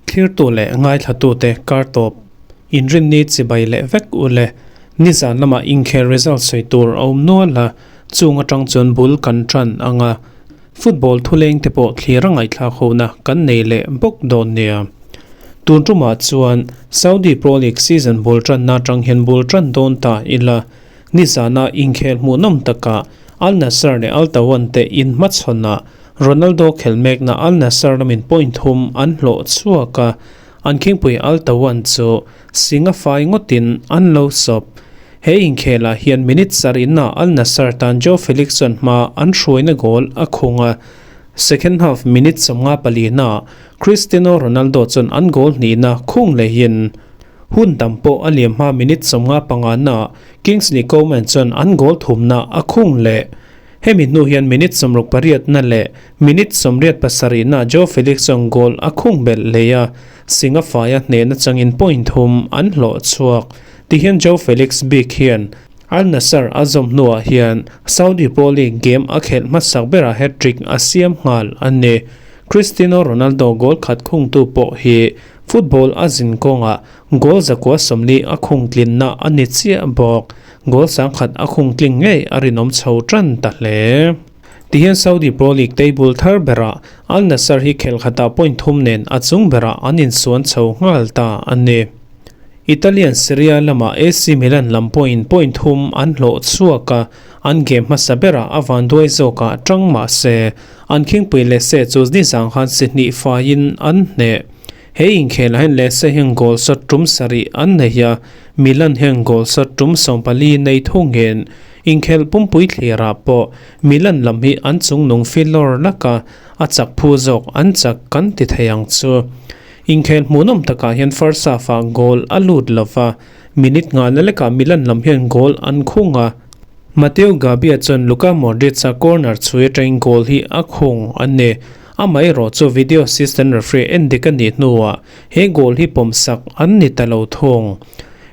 Thlirtu leh ngaithlatute kar tawp inrinni chibai leh vek u le. Nizan lamah inkhel result sawi tur a awm nual a, chung atang chuan bul kan tan ang a, football thuleng te pawh thlir a ngaihthlak hona kan nei leh bawk dawn nia. Tun tumah chuan Saudi Pro League season bul tanna atang hian bul tan dawn ta ila, Nizana inkhel hmuhnawm takah Al Nassr leh Al Taawoun te inhmachhawnah Ronaldo khel mekna Al Nassr lamin point thum an hlawh chhuak a, an khingpui Al Taawoun chu singa fai ngawtin an lo sawp. He inkhelah hian minute sarihna Al Nassr tan Joao Felix chuan hma an hruaina goal a khung a, second half minute 54 naah Cristiano Ronaldo chuan an goal hnihna khung lehin Hun tam pawh a liam hma minute 55 naah Kingsley Coman chuan an goal thumna a khung leh. Hemi hnu hian minute 68 na leh minute 87 naah Joao Felix chuan goal a khung belh leh a, Singa faia hnehna changin point thum an hlawh chhuak. Tihian Joao Felix bik hian Al Nassr a zawm hnuah hian Saudi Pro League game a khelh hmasak berah hat-trick a siam nghal a ni. Cristiano Ronaldo goal khat khungtu pawh hi Football a zin kawngah goal zakua 40 a khung tlinna a ni chiah bawk. Goal sangkhat a khung tling ngei a rinawm chho tan ta hle. Tihian Saudi Pro League table thar berah Al Nassr hi khel khatah point thum nen a chung berah an insuan chho nghal ta a ni. Italian Serie A lamah AC Milan lam pawhin point thum an hlawh chhuak a, an game hmasa berah a vanduai zawkah tang mah se An khingpui Lese chu nizang khan si hnih faiin an hneh. He inkhelah hian Lese hian goal shot tum sarih an nei a, Milan hian goal shot tum 14 nei thungin inkhelh pumpui thlirah pawh Milan lam hi an chungnung filawr lak a, a chak phu zawk an chak kan ti thei ang chu. Inkhelh hmuhnawm takah hian first half-ah goal a lut lova, minute nghahna lekah Milan lam hian goal an khung a, Matteo Gabbia chuan Luka Modric-a corner chhui atangin goal hi a khung a ni. Amaherawh chu video assistant referee en dik a nih hnuah he goal hi pawmsak an ni ta lo thung.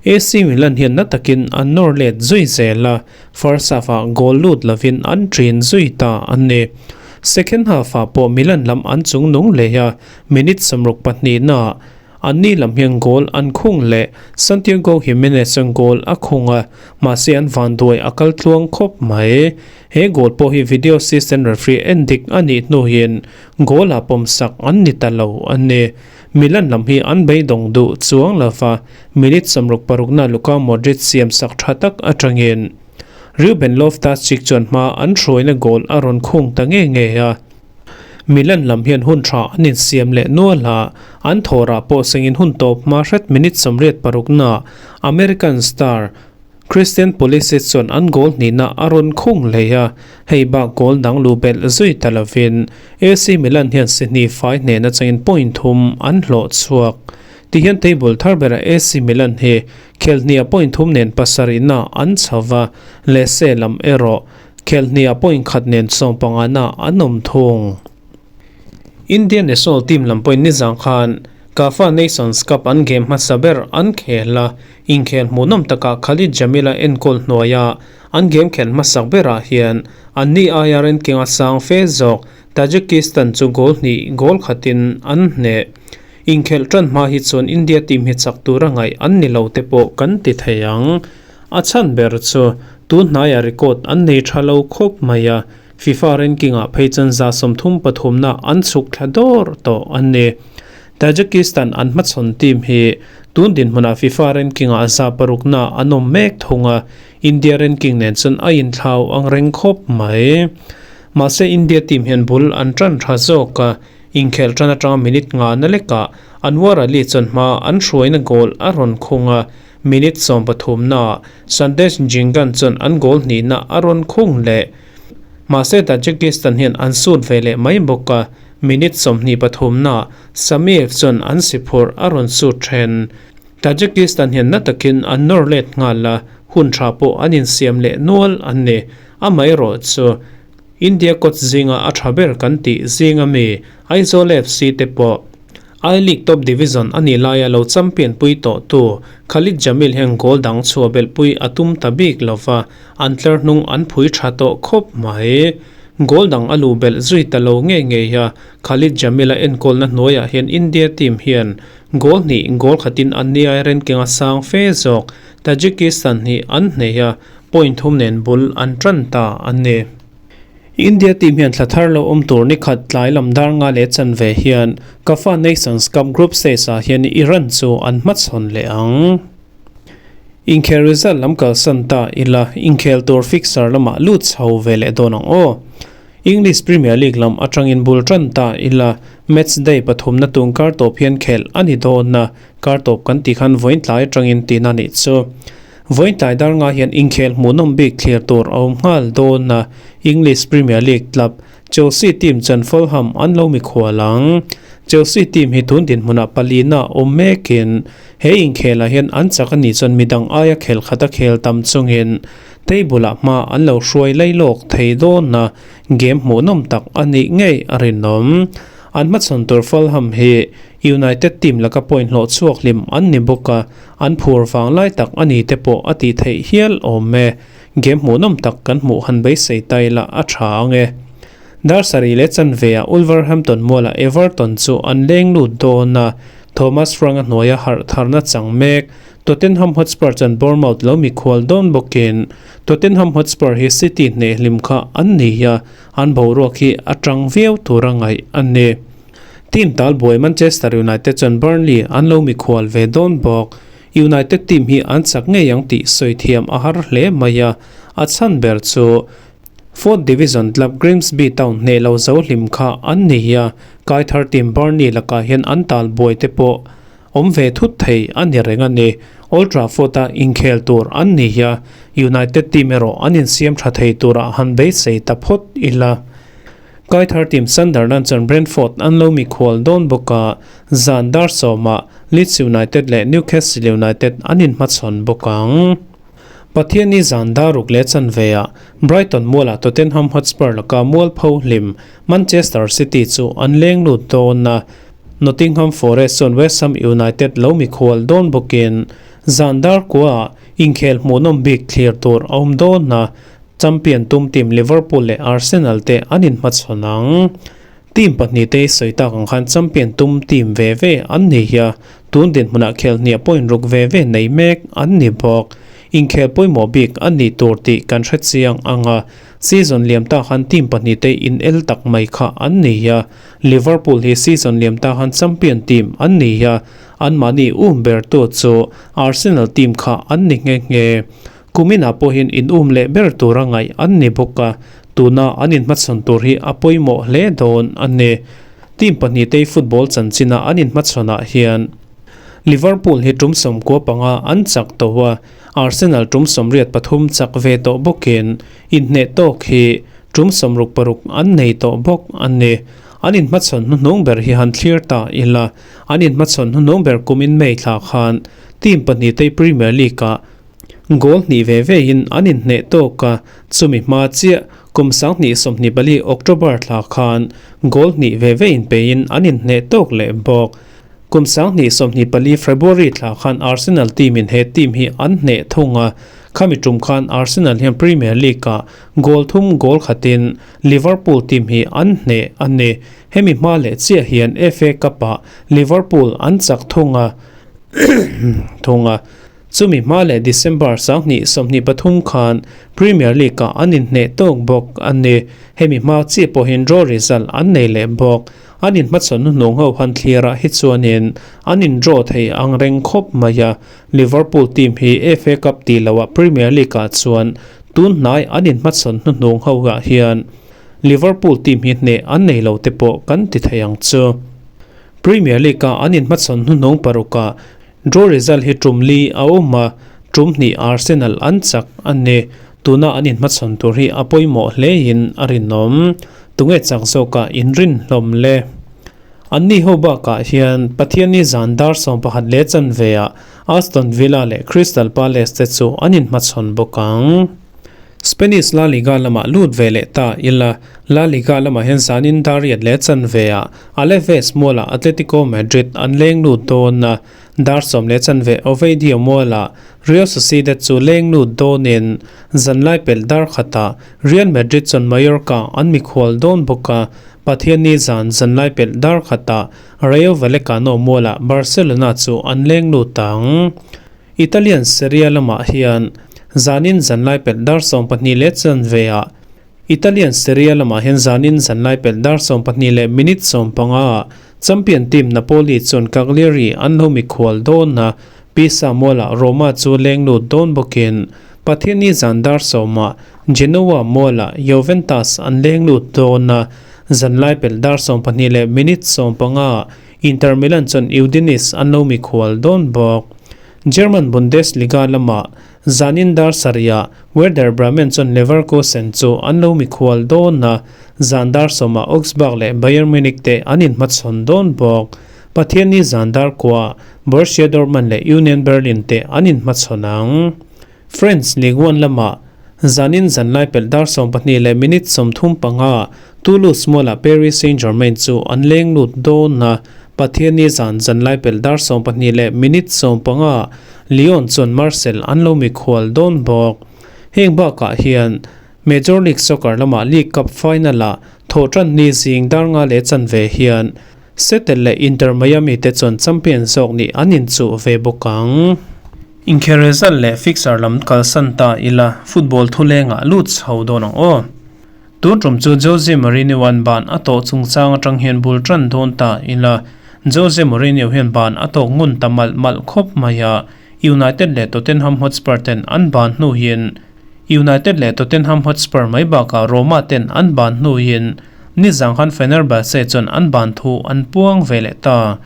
AC Milan hian na takin an nawr let zui zel a, first half-ah goal lut lovin an ṭin zui ta a ni. Second half-ah pawh Milan lam an chungnung leh a, minute 62 naah Anni lam hian goal an khung leh Santiago Gimenez chuan goal a khung a, mahse an vanduai a kal tluang khawp mai. He goal pawh hi video assistant referee en dik a nih hnuin goal ah pawmsak an ni ta lo a ni. Milan lam hi an beidawng duh chuang lova, minute 66 na Luka Modric siam sak tha tak atangin Ruben Loftus-Cheek chuan hma an hruaina goal a rawn khung ta nge nge a. Milan lam hian hun tha an insiam leh nual a, an thawrah pawh sengin hun tawp hma hret minute 86 na American star Christian Pulisic chuan an goal hnihna a rawn khung hlei a, hei bak goal dang lu belh zui ta lovin AC Milan hian si hnih fai hnehna changin point thum an hlawh chhuak. Tihian table thar berah AC Milan hi khel hniha point thum nen pasarihna an chho va, Lecce lam erawh Khelhniah point khat nen 15 na an awm thung. India national team lam pawhin nizang khan CAFA Nations Cup an game hmasa ber an khel a, inkhel hmuhnawm takah Khalid Jamil-a enkawl hnuaia an game khelh hmasak berah hian anni aia ranking a sang fe zawk Tajikistan chu goal hnih goal khatin an hneh. Inkhelh tan hma hi chuan India team hi chak tura ngaih an ni lo te pawh kan ti thei ang. A chhan ber chu tun hnaiah record an nei tha lo khawp mai a, FIFA ranking-ah phei chuan 33 na an chhuk thla dawr tawh a ni. Tajikistan an hmachhawn team hi tun dinhmunah FIFA ranking-ah 600 na an awm mek thung a, India ranking nen chuan a inthlau ang reng khawp mai. Mahse India team hian bul an tan tha zawk a, inkhelh tan atanga minute nga na lekah Anwar Ali chuan hma an hruaina goal a rawn khung a, Minute 13 naah Sandesh Jhingan chuan an goal hnihna a rawn khung leh. Mahse Tajikistan hian an sut ve leh mai bawk a, minute 23 naah Samiev chuan an si phurh a rawn sut then. Tajikistan hian na takin an nawr let nghal a, hun tha pawh an insiam leh nual an ni. Amaherawh chu India coach zinga a tha ber kan tih zinga mi Aizawl FC te pawh I-League top division a nih laia lo champion pui tawh tu Khalid Jamil hian goal dang chhuah belh pui a tum ta bik lova, an tlar hnung an phui tha tawh khawp mai. Goal dang a luh belh zui ta lo ngei ngei a, Khalid Jamil-a enkawlna hnuaiah hian India team hian goal hnih goal khatin an ni ai ranking a sang fe zawk. Tajikistan hi an hneh a, point thum nen bul an tan ta a ni. India team hian thla thar lo awm tur ni khat tlai lam dar nga leh chanve hian CAFA Nations Cup Group Stage ah hian Iran chu an hmachhawn leh ang. Inkhel result lam kalsan ta ila, inkhel tur fixture lamah lut chho ve leh dawn ang aw. English Premier League lam atangin bul tan ta ila, match day pathumna tung kar tawp hian khelh a ni dawn a, kar tawp kan tih khan vawiin tlai atangin tihna nih chu. Vawiin tlai dar nga hian inkhel hmuhnawm bik thlir tur a awm nghal dawn a, English Premier League club Chelsea team chuan Fulham an lo mikhual ang. Chelsea team hi tun dinhmunah palina awm mekin he inkhelah hian an chak a nih chuan midang aia khel khat a khel tam chungin table-ah hma an lo hruai lai lawk thei dawn a, game hmuhnawm tak a nih ngei a rinawm. An hmachhawn tur Fulham hi United team laka point hlawh chhuak hlim an ni bawk a, An phur vang lai tak a ni te pawh a tih theih hial awm e. Game hmuhnawm tak kan hmuh han beisei ta ila a tha ang e. Dar sarih leh chanveah Wolverhampton mualah Everton chu an leng lut dawn a, Thomas Frank-a hnuaia harh tharna chang mek. Tottenham Hotspur chuan Bournemouth lo mikhual dawn bawkin Tottenham Hotspur hi City hneh hlim kha an ni a, an boruak hi a tang viau tura ngaih a ni. Team talbuai Manchester United chuan Burnley an lo mikhual ve dawn bawk. United team hi an chak ngei ang tih sawi thiam a har hle mai a, a chhan ber chu Fourth Division club Grimsby Town hneh lo zo hlim kha an ni a, Kaithar team Burnley lakah hian an talbuai te pawh awm ve thut thei a ni reng a ni. Old Trafford-a inkhel tur an ni a, United team erawh an insiam tha thei turah han beisei ta phawt ila. Kaithar team Sunderland chuan Brentford an lo mikhual dawn bawk a, zan dar sawmah Leeds United leh Newcastle United an inhmachhawn bawk ang. Pathianni zan dar ruk leh chanveah Brighton mualah Tottenham Hotspur laka mualpho hlim Manchester City chu an leng lut dawn a, Nottingham Forest chuan West Ham United lo mikhual dawn bawkin zan dar kuaah inkhel hmuhnawm bik thlir tur a awm dawn a, Champion tum team Liverpool leh Arsenal te an inhmachhawn ang. Team pahnih te i sawi tak ang khan champion tum team ve ve an ni hi a, tun dinhmunah khelhniah point ruk ve ve nei mek an ni bawk. Inkhel pawimawh bik a nih tur tih kan hre chiang ang a, season liam ta khan team pahnih te in el tak mai kha an ni hi a, Liverpool hi season liam ta khan champion team an ni hi a, anmahni um bertu chu Arsenal team kha an ni nghe nghe. Kuminah pawhin in um leh ber tura ngaih an ni bawk a, tuna an inhmachhawn tur hi a pawimawh hle dawn a ni. Team pahnitei football chanchina an inhmachhawnah hian Liverpool hi tum sawmkua panga an chak tawh a, Arsenal tum sawmriat pathum chak ve tawh bawkin inhneh tawk hi tum sawmruk paruk an nei tawh bawk a ni. An inhmachhawn hnuhnung ber hi han thlir ta ila, an inhmachhawn hnuhnung ber kumin May thla khan team pahnitei Premier League-ah Goal hnih ve ve in an inhneh tawk a, chumi hma chiah kum sanghnih sawmhnih pali October thla khan goal hnih ve ve in peiin an inhneh tawk leh bawk. Kum sanghnih sawmhnih pali February thla khan Arsenal team in he team hi an hneh thung a, khami tum khan Arsenal hian Premier League ah goal thum goal khatin Liverpool team hi an hneh a ni. Hemi hma leh chiah hian FA Cup ah Liverpool an chak thung a thung a. Chumi hma leh December sanghnih 23 khan Premier League-ah an inhneh tawk bawk a ni. Hemi hma chiah pawhin draw result an nei leh bawk. An inhmachhawn hnuhnung ho han thlirah hi chuanin an in draw thei ang reng khawp mai a. Liverpool team hi FA Cup tih loah Premier League-ah chuan tun hnai an inhmachhawn hnuhnung ho ah hian Liverpool team hi hneh an nei lo te pawh kan ti thei ang chu. Premier League-a an inhmachhawn hnuhnung parukah Draw result hi tum li a awm a, tum hnih Arsenal an chak a ni. Tuna an inhmachhawn tur hi a pawimawh hlein a rinawm. Tunge chak zawkah inrin hlawm le? Anni ho bakah hian Pathianni zan dar 11 leh chanveah Aston Villa leh Crystal Palace te chu an inhmachhawn bawk ang. Spanish La Liga lamah lut ve leh ta ila, La Liga lamah hian zanin dar riat leh chanve ah Alaves mualah Atletico Madrid an leng lut dawn a, dar 10 leh chanve Oviedo mualah Real Sociedad chu leng lut dawnin zanlai pelh dar khatah Real Madrid chuan Mallorca an mikhual dawn bawk a, Pathianni zan zanlai pelh dar khatah Rayo Vallecano mualah Barcelona chu an leng lut ang. Italian Serie A lamah hian zanin zanlai pelh dar 12 leh chanve ah Italian Serie A lamah hian zanin zanlai pelh dar 12 leh minute 15 ah champion team Napoli chuan Cagliari an lo mikhual dawn a, Pisa mualah Roma chu leng lut dawn bawkin Pathianni zan dar 10 ah Genoa mualah Juventus an leng lut dawn a, zanlai pelh dar 12 leh minute 15 ah Inter Milan chuan Udinese an lo mikhual dawn bawk. German Bundesliga lamah zanin dar sarihah Werder Bremen chuan Leverkusen chu an lo mikhual dawn a, zan dar 10 ah Augsburg leh Bayern Munich te an inhmachhawn dawn bawk. Pathianni zan dar 9 ah Borussia Dortmund leh Union Berlin te an inhmachhawn ang. French Ligue 1 lamah zanin zanlai pelh dar 12 leh minute 35 ah Toulouse mualah Paris Saint-Germain chu an leng lut dawn a, Pathianni zan zanlai pelh dar 12 leh minute 15 ah Lyon chuan Marseille an lo mikhual dawn bawk. Heng bakah hian Major League Soccer lamah League Cup final-ah thawhtan ni zing dar 5 leh chanve hian Seattle leh Inter Miami te chuan champion zawk nih an inchuh ve bawk ang. Inkhel result leh fixture lam kalsan ta ila football thulengah lut chho dawn ang aw. Tun tum chu Jose Mourinho-a'n ban a tawh chungchang atang hian bul tan dawn ta ila. Jose Mourinho hian ban a tawk ngun ta malh malh khawp mai a, United leh Tottenham Hotspur ten an ban hnuin United leh Tottenham Hotspur mai bakah Roma ten an ban hnuin nizang khan Fenerbahce chuan an ban thu an puang ve leh ta.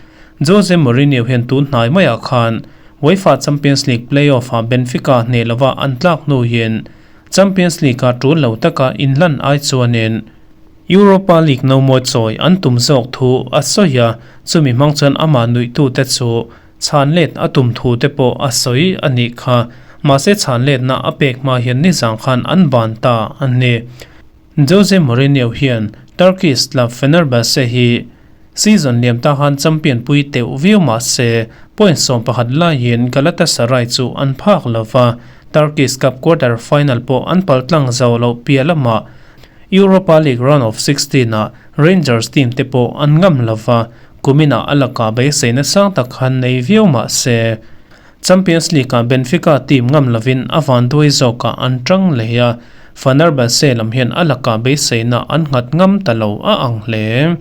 Jose Mourinho hian tun hnai maiah khan UEFA Champions League play-off-ah Benfica hneh lova an tlak hnuin Champions League-a tul lo taka inhlan ai chuanin Europa League no mawi chawi an tum zawk thu a sawi a, chumi hmang chuan amah nuihtute chu chhan let a tum thu te pawh a sawi a nih kha. Mahse chhan letna a pek hma hian nizang khan an ban ta a ni. Jose Mourinho hian Turkish club Fenerbahce hi season liam ta khan champion pui teuh viau mah se point 11 laiin Galatasaray chu an phak lova, Turkish Cup quarter final pawh an paltlang zo loh piah lamah Europa League round of 16 ah Rangers team te pawh an ngam lova, kuminah a lakah beiseina sang tak khan nei viau mah se Champions League-ah Benfica team ngam lovin a vanduai zawkah an tang leh a, Fenerbahce lam hian a lakah beiseina an nghat ngam ta lo a ang hle.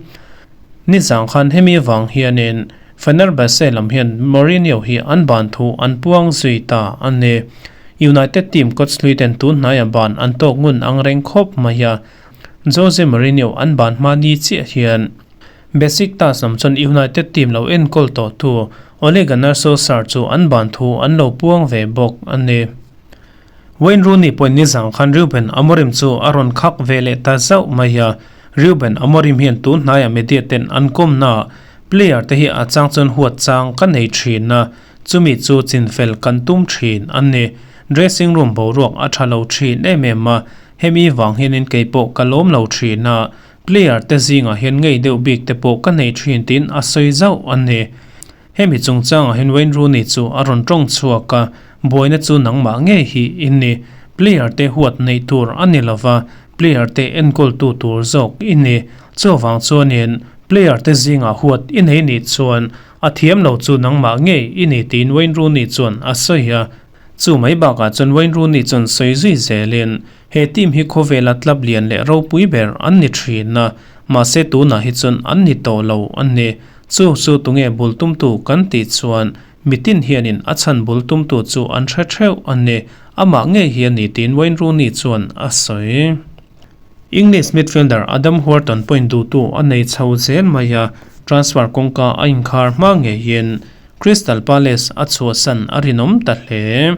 Nizang khan hemi vang hianin Fenerbahce lam hian Mourinho hi an ban thu an puang zui ta a ni. United team coach hlui ten tun hnaia ban an tawk ngun ang reng khawp mai a, Jose Mourinho an ban hma ni chiah hian Besiktas lam chuan United team lo enkawl tawhtu Ole Gunnar Solskjaer chu an ban thu an lo puang ve bawk a ni. Wayne Rooney pawhin nizang khan Ruben Amorim chu a rawn khak ve leh ta zauh mai a, Ruben Amorim hian tun hnaiah media ten an kawmnaah player te hi a chang chuan huat chang ka nei thin a, chumi chu chinfel kan tum thin a ni. Dressing room boruak a tha lo thin em em a, hemi vang hianin keipawh ka lawm lo thin a, Player te zingah hian ngei deuh bik te pawh ka nei thin tiin a sawi zauh a ni. Hemi chungchangah hian Wayne Rooney chu a rawn tawng chhuak a, buaina chu nangmah ngei hi i ni. Player te huat neih tur a ni lova, player te enkawltu tur zawk i ni. Chuvang chuanin player te zingah huat i nei nih chuan a thiam lo chu nangmah ngei i ni tiin Wayne Rooney chuan a sawi a. Chu mai bakah chuan Wayne Rooney chuan sawi zui zelin He team hi khawvela club lian leh ropui ber an ni thin a, mahse tunah hi chuan an ni tawh lo a ni. Chu chu tunge bul tumtu kan tih chuan mitin hianin a chhan bul tumtu chu an hre theuh a ni. Amah ngei hi a ni tiin Wayne Rooney chuan a sawi. English midfielder Adam Wharton point duhtu a nei chho zel mai a, transfer kawngka a inkhar hma ngeiin Crystal Palace a chhuahsan a rinawm ta hle.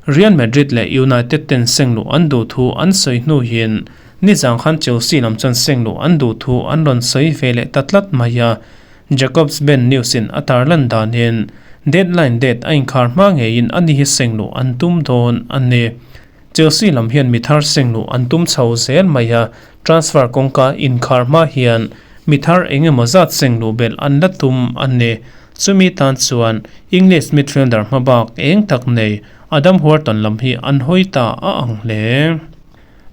Real Madrid leh United ten sengluh an duh thu an sawi hnu hian nizang khan Chelsea lam chuan sengluh an duh thu an rawn sawi ve leh ta tlat mai a. Jacobs Ben News in a tarlan danin deadline date a inkhar hma ngeiin ani hi sengluh an tum dawn a ni. Chelsea lam hian mi thar sengluh an tum chho zel mai a, transfer kawngka inkhar hma hian mi thar eng emaw zat sengluh belh an la tum a ni. Chumi tan chuan English midfielder hmabak eng tak nei Adam Wharton lam hi an hawi ta a ang hle.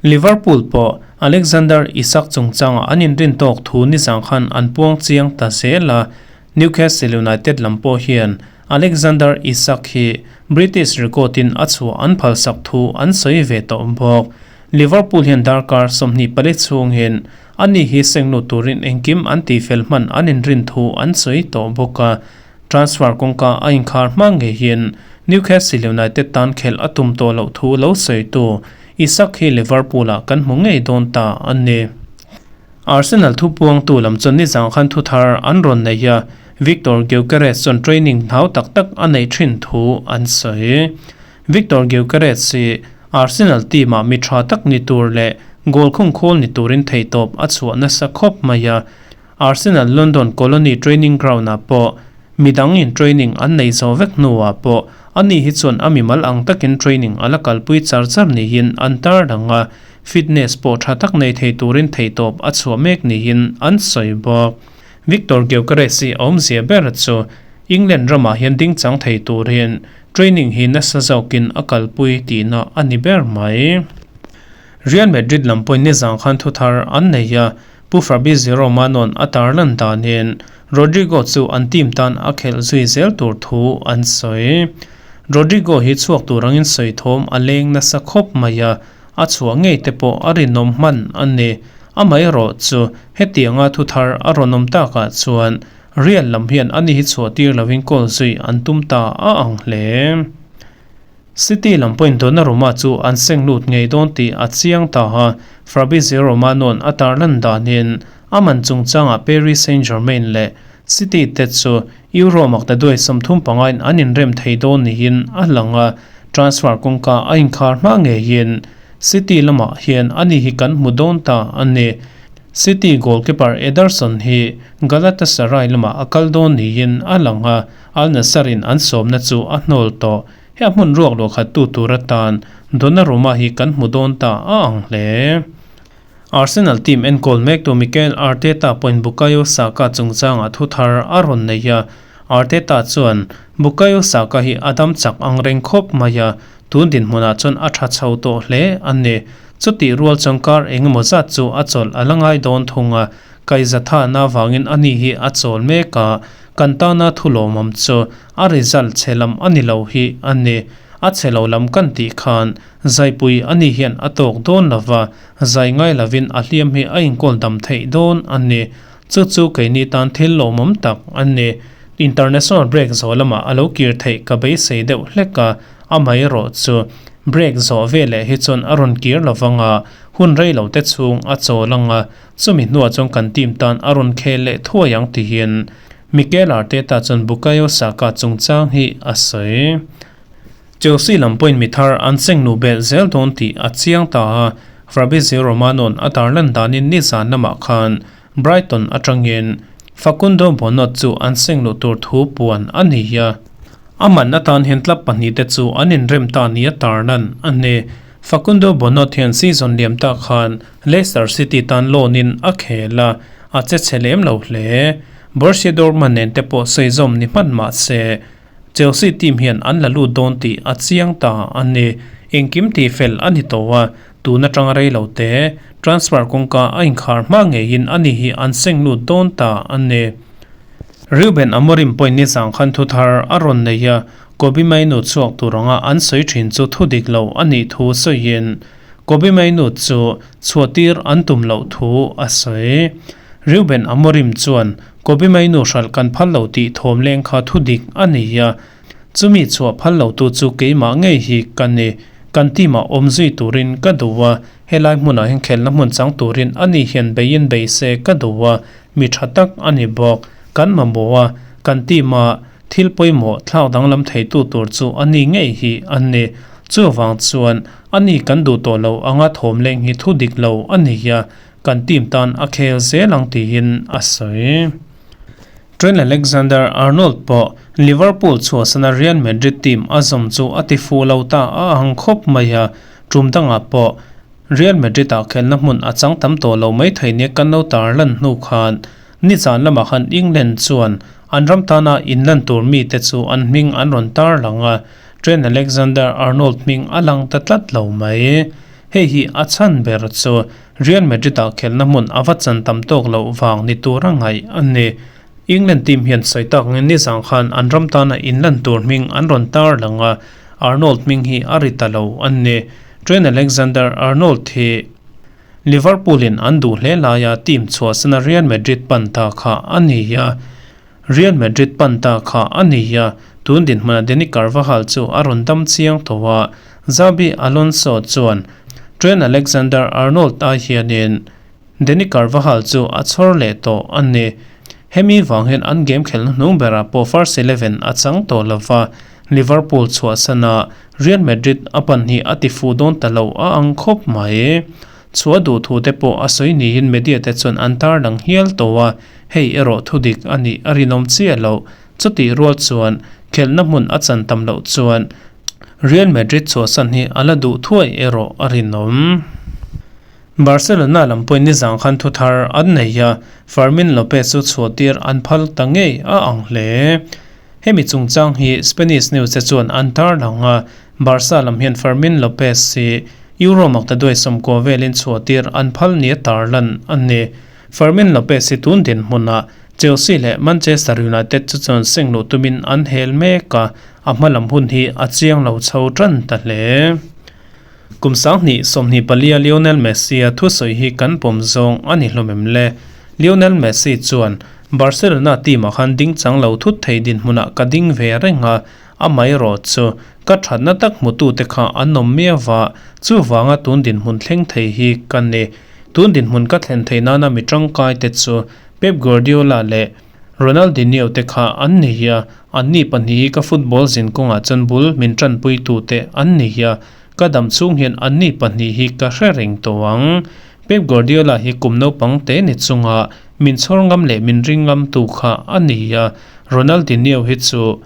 Liverpool pawh Alexander Isak chungchangah an inrin tawk thu nizang khan an puang chiang ta zel a, Newcastle United lam pawh hian Alexander Isak hi British record in a chhuah an phalsak thu an sawi ve tawh bawk. Liverpool hian darkar 24 chhungin ani hi senglut turin engkim an tihfel hman an inrin thu an sawi tawh bawk a. Transfer kawngka a inkhar hma ngeiin Newcastle United tan khelh a tum tawh loh thu lo sawitu Isak hi Liverpool-ah kan hmu ngei dawn ta a ni. Arsenal thupuangtu lam chuan nizang khan thuthar an rawn nei a, Viktor Gyökeres chuan training hlau tak tak a neih thin thu an sawi. Viktor Gyökeres hi Arsenal team-ah mi tha tak ni tur leh goal khung khawl ni turin theihtawp a chhuah nasa khawp mai a, Arsenal London Colony training ground-ah pawh midangin training an nei zo vek hnuah pawh ani hi chuan a mimal ang takin training a la kalpui char char niin an tarlang a, fitness pawh tha tak nei thei turin theihtawp a chhuah mek niin an sawi bawk. Viktor Gyökeres hi a awmzia ber chu England ramah hian dingchang thei turin training hi nasa zawkin a kalpui tihna a ni ber mai. Real Madrid lam pawhin nizang khan thuthar an nei a, Pu Fabrizio Romano'n a tarlan danin Rodrygo chu an team tan a khelh zui zel tur thu an sawi. Rodrygo hi chhuak tur angin sawi thawm a leng nasa khawp mai a, a chhuah ngei te pawh a rinawm hman a ni. Amaherawh chu hetianga thu thar a rawn awm takah chuan Real lam hian ani hi chhuah tir lovin kawl zui an tum ta a ang hle. City lam pawhin Donnarumma chu an seng lut ngei dawn tih a chiang ta a, Fabrizio Romano'n a tarlan danin a man chungchangah Paris Saint-Germain leh City te chu Euro maktaduai 35 in an inrem thei dawn niin a lang a, transfer kawngka a inkhar hma ngeiin City lamah hian ani hi kan hmu dawn ta a ni. City goalkeeper Ederson hi Galatasaray lamah a kal dawn niin a lang a, Al Nassr in an sawmna chu a hnawl tawh. He a hmun ruak luah khat tu tur atan Donnarumma hi kan hmu dawn ta a ang hle. Arsenal team enkawl mektu Mikel Arteta pawhin Bukayo Saka chungchangah thu thar a rawn nei a. Arteta chuan, Bukayo Saka hi a dam chak ang reng khawp mai a, tun dinhmunah chuan a tha chho tawh hle a ni. Chutih rual chuan kar engemaw zat chu a chawlh a la ngai dawn thung a, kaihzathahna avangin ani hi a chawl mek a, kan tana thu lawmawm chu A result chhe lam a ni lo hi a ni. A chhe lo lam kan tih khan zaipui a ni hian a tawk dawn lo va, zai ngai lovin a hliam hi a inkawl dam theih dawn a ni. Chu chu keini tan thil lawmawm tak a ni. International break zawh lamah a lo kir theih ka beisei deuh hlek a, amaherawh chu break zawh veleh hi chuan a rawn kir lo vang a, hun rei lo te chhung a chawl ang a, chumi hnuah chuan kan team tan a rawn khel leh thuai ang tihin Mikel Arteta chuan Bukayo Saka chungchang hi a sawi. Chelsea lam pawhin mi thar an chengnu belh zel dawn tih a chiang ta a, Fabrizio Romano'n a tarlan danin nizan lamah khan Brighton atangin Facundo Bonot chu an chengluh tur thu puan a ni a. A man atan hian club pahnihte chu an inrem ta nia tarlan a ni. Facundo Bonot hian season liam tak khan Leicester City tan loan in a khel a, a che chhe lem lo hle. Borussia Dortmund nen te pawh sawi zawm ni hman mah se, Chelsea team hian an la lut dawn tih a chiang ta a ni. Engkim tih fel a ni tawh a, tun atanga rei lo te, transfer kawngka a inkhar hma ngeiin ani hi an seng lut dawn ta a ni. Ruben Amorim pawhin nizang khan thu thar a rawn nei a, Kobbie Mainoo chhuak tur anga an sawi thin chu thu dik lo a nih thu sawiin, Kobbie Mainoo chu chhuahtir an tum loh thu a sawi. Reuben Amorim chuan, Kobbie Mainoo hralh kan phal lo tih thawm leng kha thu dik a ni a, chumi chhuah phal lo tu chu keimah ngei hi ka ni. Kan team ah awm zui turin ka duh a, helai hmunah hian khelna hmun chang turin ani hian beiin bei se ka duh a, mi tha tak a ni bawk. Kan mamawh a, kan team ah Thil pawimawh thlak danglam theitu tur chu a ni ngei hi a ni. Chuvang chuan a ni kan duh tawh lo anga thawm leng hi thu dik lo a ni a, kan team tan a khel zel ang tiin a sawi. Trent Alexander-Arnold pawh Liverpool chhuahsana Real Madrid team a zawm chu a ti fuh lo ta a ang khawp mai a. Tum dangah pawh Real Madrid-ah khelhna hmun a chang tam tawh lo mai thei nia kan lo tarlan hnu khan nizan lamah khan England chuan an ram tana inlan tur mite chu an hming an rawn tarlang a, Trent Alexander-Arnold hming a lang ta tlat lo mai. Hei hi a chhan ber chu Real Madrid-ah khelhna hmun a va chan tam tawk loh vang ni tura ngaih a ni. England team hian sawi tak angin nizan khan an ram tana inlan tur hming an rawn tarlang a, Arnold hming hi a ri ta lo a ni. Trent Alexander-Arnold hi Liverpool-in an duh hle laia team chhuahsana Real Madrid pan ta kha a ni a. Real Madrid pan ta kha a ni a, tun dinhmuna Dani Carvajal chu a rawn dam chiang tawh a, Xabi Alonso chuan Trent Alexander-Arnold ai hianin Dani Carvajal chu a chhawr leh tawh a ni. Hemi vang hian an game khelhna hnung berah pawh first eleven a chang tawh lo va, Liverpool chhuahsana Real Madrid a pan hi a ti fuh dawn ta lo a ang khawp mai. Chhuah duh thu te pawh a sawi niin media te chuan an tarlang hial tawh a, hei erawh thudik a nih a rinawm chiah loh. Chutih rual chuan khelhna hmun a chan tam loh chuan Real Madrid chhuahsan hi a la duh thuai erawh a rinawm. Barcelona lam pawhin nizang khan thu thar an nei a, Fermin Lopez chu chhuahtir an phal ta ngei a ang hle. Hemi chungchang hi Spanish news te chuan an tarlang a, Barca lam hian Fermin Lopez hi Euro maktaduai 90 velin chhuahtir an phal nia tarlan a ni. Fermin Lopez hi tun dinhmunah Chelsea leh Manchester United chu chuan seng luh tumin an hel mek a, a hmalam hun hi a chiang lo chho tan ta hle. Kum 2024-a Lionel Messi-a thusawi hi kan pawm zawng a ni hlawm em le? Lionel Messi chuan, Barcelona team-ah khan ding chang lo thut thei dinhmunah ka ding ve reng a, amaherawh chu ka thatna tak hmutute kha an awm miau va, chuvanga tun dinhmun thleng thei hi ka ni. Tun dinhmun ka thlen theih nana mi tangkaite chu Pep Guardiola leh Ronaldinho te kha an ni a, anni pahnih hi ka football zin kawngah chuan bul min tanpuitute an ni a, ka dam chhung hian anni pahnih hi ka hre reng tawh ang. Pep Guardiola hi kum naupang te ni chunga min chhawr ngam leh min ring ngam tu kha a ni a, Ronaldinho hi chu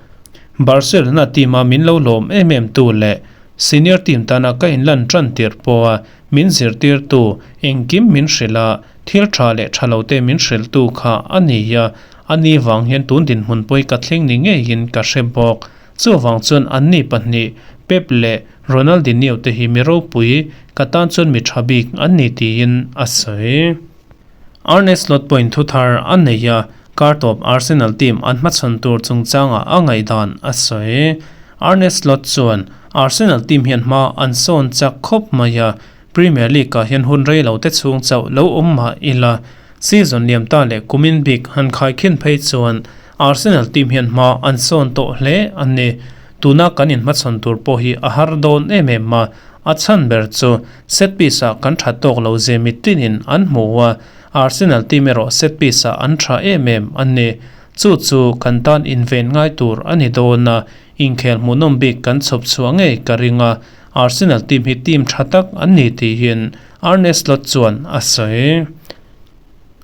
Barcelona team a min lo lawm em em tu leh senior team tana ka inlan tan tirh pawha min zirtirtu engkim min hrilh a, Thil tha leh tha lo te min hrilhtu kha a ni a, a ni vang hian tun dinhmun pawi ka thleng ni ngeiin ka hre bawk. Chuvang chuan anni pahnih, Pep leh Ronaldinho te hi mi ropui, ka tan chuan mi tha bik an ni tiin a sawi. Arne Slot pawhin thu thar a nei a, kar tawp Arsenal team an hmachhawn tur chungchangah a ngaihdan a sawi. Arne Slot chuan, Arsenal team hian hma an sawn chak khawp mai a, Premier League-ah hian hun rei lo te chhung chauh lo awm mah ila, season liam ta leh kumin bik han khaikhin phei chuan Arsenal team hian hma an sawn tawh hle a ni. Tuna kan inhmachhawn tur pawh hi a har dawn em em a, a chhan ber chu set piece-ah kan tha tawk lo ze mitinin an hmu a, Arsenal team erawh set piece-ah an tha em em a ni. Chu chu kan tan inven ngai tur a ni dawn a, inkhel hmuhnawm bik kan chhawp chhuah ngei ka ring a, Arsenal team hi team tha tak an ni tiin Arne Slot chuan a sawi.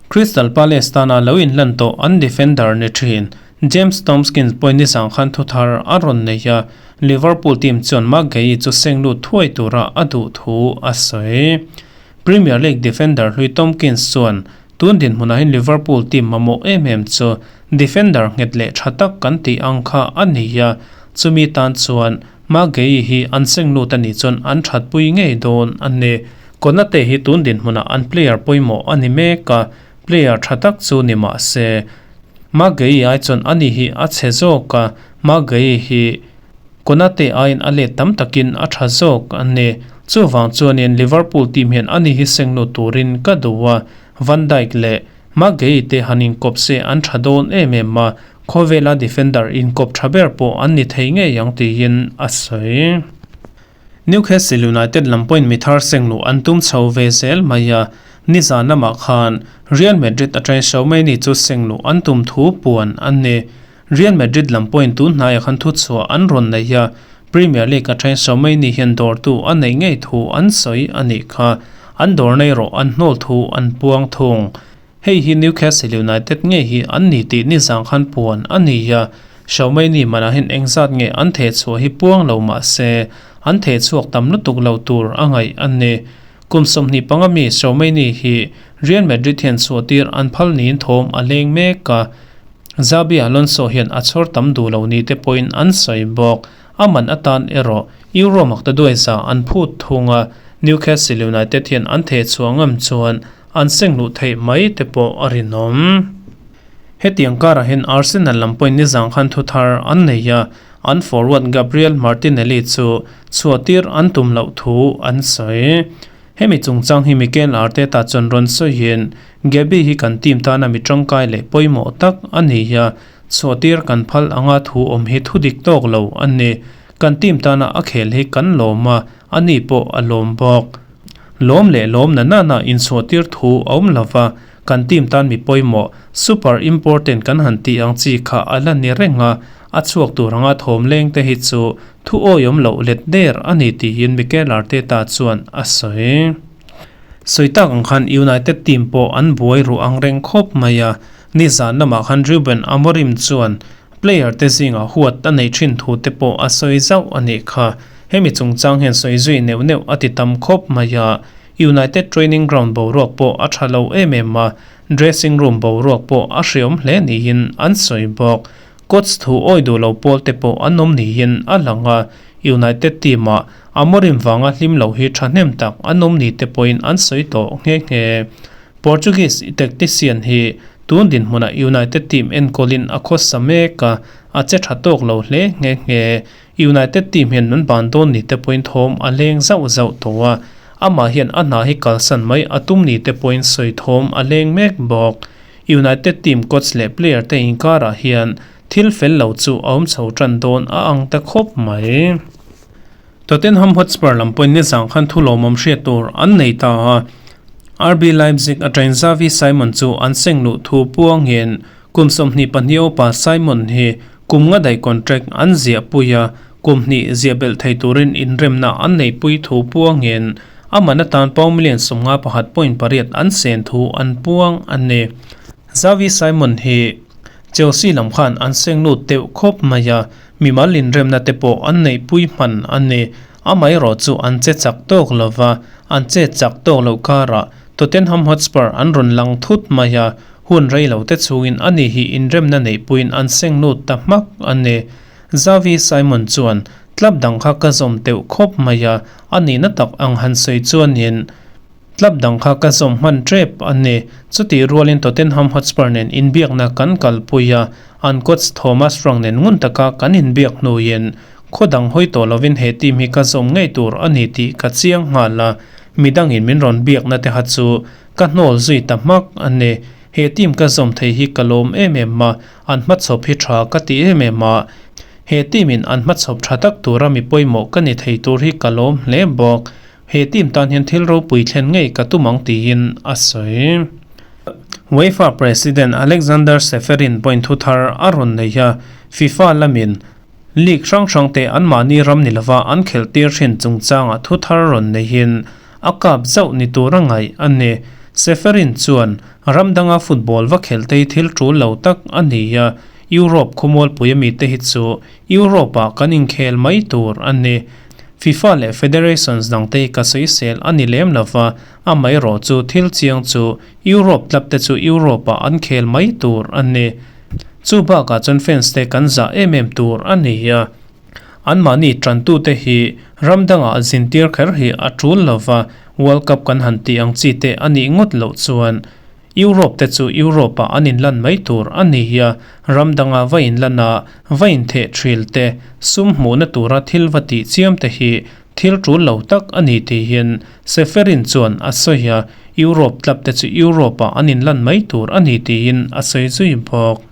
Crystal Palace tana lo inlan tawh an defender ni thin James Tomkins pawhin nizang khan thu thar a rawn nei a, Liverpool team chuan Marc Guehi chu seng lut thuai tura a duh thu a sawi. Premier League defender hlui Tomkins chuan tun dinhmunah hian Liverpool team mamawh em em chu defender nghet leh tha tak kan tih ang kha a ni a, chumi tan chuan Magei hi an seng lut a nih chuan an thatpui ngei dawn a ni. Konate hi tun dinhmunah an player pawimawh a ni mek a, player tha tak chu ni mah se. Magei ai chuan ani hi a chhe zawk a, Magei hi Konate aiin a let tam takin a tha zawk a ni. Chuvang chuanin Liverpool team hian ani hi seng lut turin ka duh a, Van Dijk leh Magei te han inkawp se an tha dawn em em a, Khawvela defender inkawp tha ber pawh an ni thei ngei ang tiin a sawi. Newcastle United lam pawhin mi thar seng luh an tum chho ve zel mai a, nizan lamah khan Real Madrid atangin Tchouameni chu seng luh an tum thu puan a ni. Real Madrid lam pawhin tun hnaiah khan thuchhuah an rawn nei a, Premier League atangin Tchouameni hian dawrtu a neih ngei thu an sawi a nih kha. An dawr nei rawh an hnawl thu an puang thung. Hei hi Newcastle United ngei hi an ni tih nizang khan puan a ni a, Xiaomei ni manah hian engzat nge an theh chhuah hi puang lo mah se, an theh chhuak tam lutuk lo tur a ngaih a ni. Kum 25 mi Tchouameni hi Real Madrid hian chhuahtir an phal niin thawm a leng mek a, Xabi Alonso hian a chhawr tam duh lo ni te pawhin an sawi bawk. A man atan erawh Euro maktaduai za an phut thung a, Newcastle United hian an theh chhuah ngam chuan an seng luh theih mai te pawh a rinawm. Hetiang karah hian Arsenal lam pawhin nizang khan thu thar an nei a, an forward Gabriel Martinelli chu chhuahtir an tum loh thu an sawi. Hemi chungchang hi Mikel Arteta chuan rawn sawiin, Gabi hi kan team tana mi tangkai leh pawimawh tak a ni a, chhuahtir kan phal anga thu awm hi thu dik tawk lo a ni. Kan team tana a khel hi kan lawm a, ani pawh a lawm bawk. Lawm leh lawm na nana inchhuahtir thu a awm lo va, kan team tan mi pawimawh, super important kan han tih ang chi kha a la ni reng a, a chhuak tur anga thawm leng te hi chu thu awiawm loh let der a ni tiin Mikel Arteta chuan a sawi. Sawi tak ang khan United team pawh an buai ruh ang reng khawp mai a, nizan lamah khan Ruben Amorim chuan Player te zingah huat a neih thin thu te pawh a sawi zauh a nih kha. Hemi chungchang hian sawi zui neuh neuh a ti tam khawp mai a. United training ground boruak pawh a tha lo em em a, dressing room boruak pawh a hreawm hle niin an sawi bawk. Coach thu awi duh lo pawl te pawh an awm niin a lang a, United team ah Amorim vanga hlim lo hi thahnem tak an awm ni te pawhin an sawi tawh nghe nghe. Portuguese tactician hi tun dinhmunah United team enkawlin a khawsa mek a, a che tha tawk lo hle nghe nghe. United team hian an ban dawn ni te pawhin thawm a leng zauh zauh tawh a, amah hian a hna hi kalsan mai a tum ni te pawhin sawi thawm a leng mek bawk. United team coach leh player te inkarah hian thil fel lo chu a awm chho tan dawn a ang ta khawp mai. Tottenham Hotspur lam pawhin nizang khan thu lawmawm hriat tur an nei ta a, RB Leipzig atangin Xavi Simon chu an seng luh thu puangin kum 22 upa Simon hi kum nga daih contract an ziah pui a, kum hnih ziah belh thei turin inremna an neihpui thu puangin a man atan pound million 51.8 an sen thu an puang a ni. Xavi Simon hi Chelsea lam khan an seng lut deuh khawp mai a, Mimal inremna te pawh an neihpui hman a ni. Amaherawh chu an che chak tawk lo va, an che chak tawk loh karah Tottenham Hotspur an rawn lang thut mai a, hun rei lo te chungin ani hi inremna neihpuiin an seng lut ta hmak a ni. Xavi Simon chuan, Club dang kha ka zawm teuh khawp mai a, a nihna tak ang han sawi chuanin, Club dang kha ka zawm hman tep a ni. Chutih rualin Tottenham Hotspur nen inbiakna kan kalpui a, an coach Thomas Frank nen ngun taka kan inbiak hnuin khaw dang hawi tawh lovin he team hi ka zawm ngei tur a ni tih ka chiang nghal a, midangin min rawn biakna te kha chu ka hnawl zui ta hmak a ni. He team ka zawm thei hi ka lawm em em a, an hmachhawp hi tha ka ti em em a, he team in an hmachhawp tha tak tura mi pawimawh ka ni thei tur hi ka lawm hle bawk. He team tan hian thil ropui thlen ngei ka tum ang tiin a sawi. UEFA President Alexander Ceferin pawhin thu thar a rawn nei a, FIFA lamin league hrang hrang te anmahni ram ni lova an khelh tir thin chungchangah thu thar rawn neihin a kap zauh ni tur a ngaih a ni. Ceferin chuan ram danga football va khelh te hi thil tul lo tak a ni a, Europe khawmualpui ami te hi chu Europe-ah kan inkhel mai tur a ni. FIFA leh Federations dangte hi ka sawisel a ni lem lo va, amaherawh chu thil chiang chu Europe club te chu Europe-ah an khel mai tur a ni. Chu bakah chuan fans te kan zah em em tur a ni a. Anmahni tantute hi ram dangah zintir kher hi a tul lo va, World Cup kan han tih ang chi te a nih ngawt loh chuan Europe te chu Europe ah an inlan mai tur a ni a, ram danga va inlan a, va intheh thil te, sum hmuhna tura thil va tih chiam te hi thil tul lo tak a ni tihin Ceferin chuan a sawi a, Europe club te chu Europe ah an inlan mai tur a ni tiin a sawi zui bawk.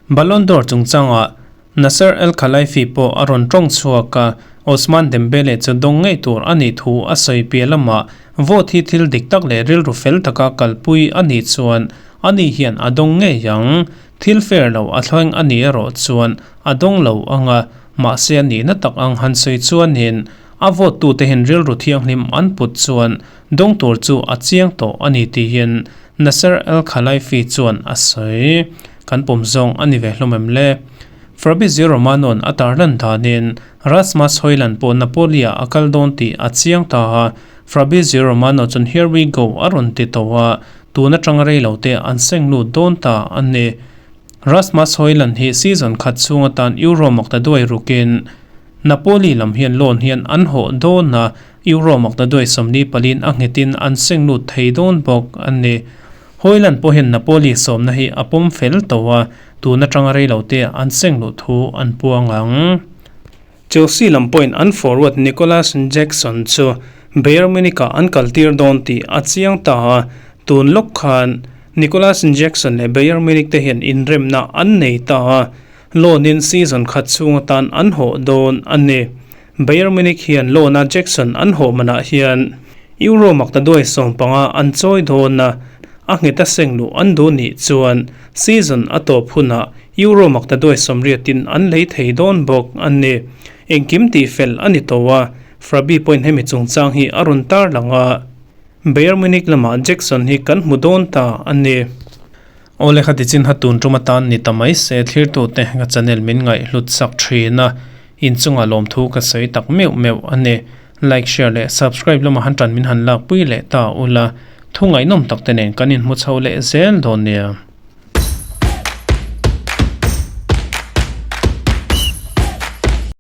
Ballon d'Or chungchangah Nasser El Khelaifi pawh a rawn tawng chhuak a, Ousmane Dembele chu dawng ngei tur a nih thu a sawi piah lamah vote hi thil dik tak leh rilru fel taka kalpui a nih chuan ani hian a dawng ngei ang. Thil fair lo a thleng a nih erawh chuan a dawng lo ang a, mahse a nihna tak ang han sawi chuanin a vote tute hian rilru thianghlim an put chuan dawng tur chu a chiang tawh a ni tiin Nasser El Khelaifi chuan a sawi. Kan pawm zawng a ni ve hlawm em le? Fabrizio Romano-a'n a tarlan danin Rasmus Hojlund pawh Napoli-ah a kal dawn tih a chiang ta a, Fabrizio Romano chuan here we go a rawn ti tawh a, tun atanga rei lo te an seng lut dawn ta a ni. Rasmus Hojlund hi season khat chhung atan Euro makta duai rukin Napoli lam hian loan hian an hawh dawn a, Euro makta duai 40 palin a nghetin an seng lut thei dawn bawk a ni. Hojlund pawh hian Napoli sawmna hi a pawm fel tawh a, tun atanga rei lo te an seng luh thu an puang ang. Chelsea lam pawhin an forward Nicolas Jackson chu Bayern Munich-ah an kaltir dawn tih a chiang ta a, tun lawk khan Nicolas Jackson leh Bayern Munich te hian inremna an nei ta a, loan-in season khat chhung atan an hawh dawn a ni. Bayern Munich hian loan-a Jackson an hawh manah hian Euro maktaduai 15 an chawi dawn a, a nghet a seng luh an duh nih chuan season a tawp hunah Euro maktaduai 80-in an lei thei dawn bawk a ni. Engkim tihfel a ni tawh a, Fabi pawhin hemi chungchang hi a rawn tarlang a, Bayern Munich lamah Jackson hi kan hmu dawn ta a ni. Aw le khati chin ha tun tum atan ni ta mai se thlirtute ka channel min ngaih hlut sak thin a, inchungah lawmthu ka sawi tak meuh meuh a ni. Like, share leh subscribe lamah han tan min han lakpui leh ta ula, thu ngaihnawm tak te nen kan inhmu chho leh zel dawn nia.